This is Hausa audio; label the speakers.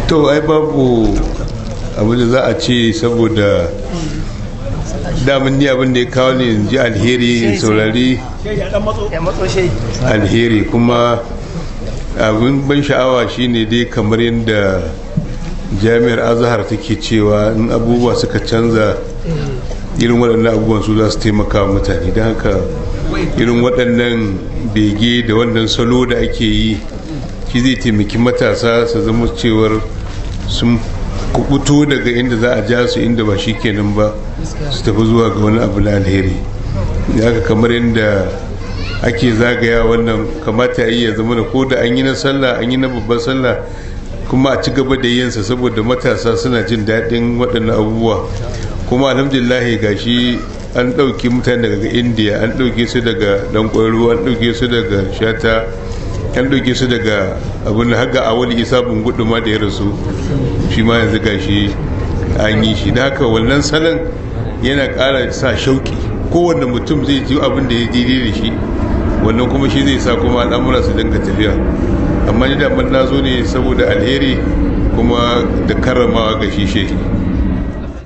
Speaker 1: To ai babu abin da za a ce, saboda damin ni abin da ya kawo ne in ji alheri, in saurari alheri. Kuma abin ban sha'awa shine dai kamar yadda Jami'ar Azhar take cewa in abubuwa suka canza, irin waɗannan abubuwan su za su taimaka wa mutane. Don haka irin waɗannan bege da wannan salo da ake yi, shi zai taimaki matasa su zama cewar sun kubuto daga inda za a ja su inda ba shi kenan ba, su tafi zuwa ga wani abu na alheri. Da haka kamar yadda ake zagaya wannan, kamata ya iya zama da ko da an yi na sallah, an yi na babban sallah, kuma a ci gaba da yinsa, saboda matasa suna jin daɗin waɗannan abubuwa. Kuma alhamdulillah, gashi an ɗauki mutane daga Indiya, an ɗauke su daga Ɗan Ƙwairo, an ɗauke su daga Shata, an ɗauke su daga abin da haga Awali Isa Bungudu ma da ya rasu, shi ma yanzu gashi an yi shi. Da haka wannan salon yana ƙara sa shauƙi, kowanne mutum zai ji abin da ya daidai da shi. Wannan kuma shi zai sa kuma al'amura su dinga tafiya. Amma ni da na zo ne saboda alheri kuma da karramawa ga shi shehi.